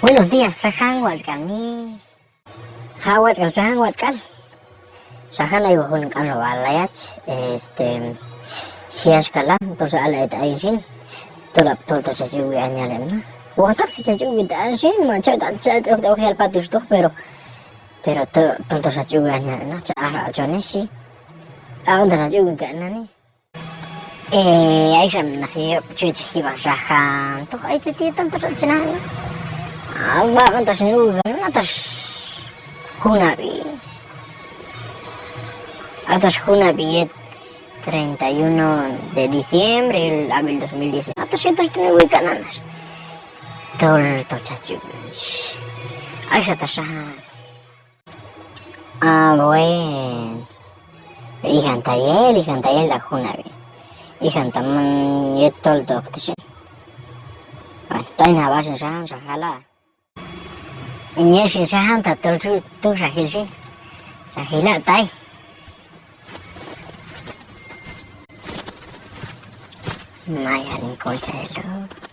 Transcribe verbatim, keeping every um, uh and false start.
Buenos días, xajan, watx' k'al mi. Ha, watx' k'al, xajan, watx' k'al. Xajan, ay wal jun q'anleb'al ayach, este, xhi axkala', tol xa aq'lay ta ayin xin, tol ab', tol, tol chach uk'wi an yal heb' naq. Wojtaq chach uk'wi ta ayin xin, ma chach, chach, chach ok ta oq yal patixtoq, pero, pero tol, tol, tol chach uk'wi an yal heb' naq, cha aq'lay chon, xhi. Aq'on ta chach uk'wi kan nani. Eh, ay xa naq yob' chi yochej jib'an xajan. Tol ay tzet yet tol, tol xa chi nani. Ah, waq'on tax nu'ukan, a tax junab'i. A tax junab'i yet treinta y uno de diciembre, el abril dos mil diecinueve. A tax yet tax nu'ukan nanax. Tol, tol chach chi. Ay xa tax xajan. Ah, bueno. Ijan ta yel, ijan ta yel ta junab'i. Ijan ta man yet toltoq ti xin. Bueno, ta in jab'a xin xajan, xa jala'. In yel xin xajan, ta tol tu', tu' xa jil xin. Xa jila' tay. Mayal in kolchaj elo'.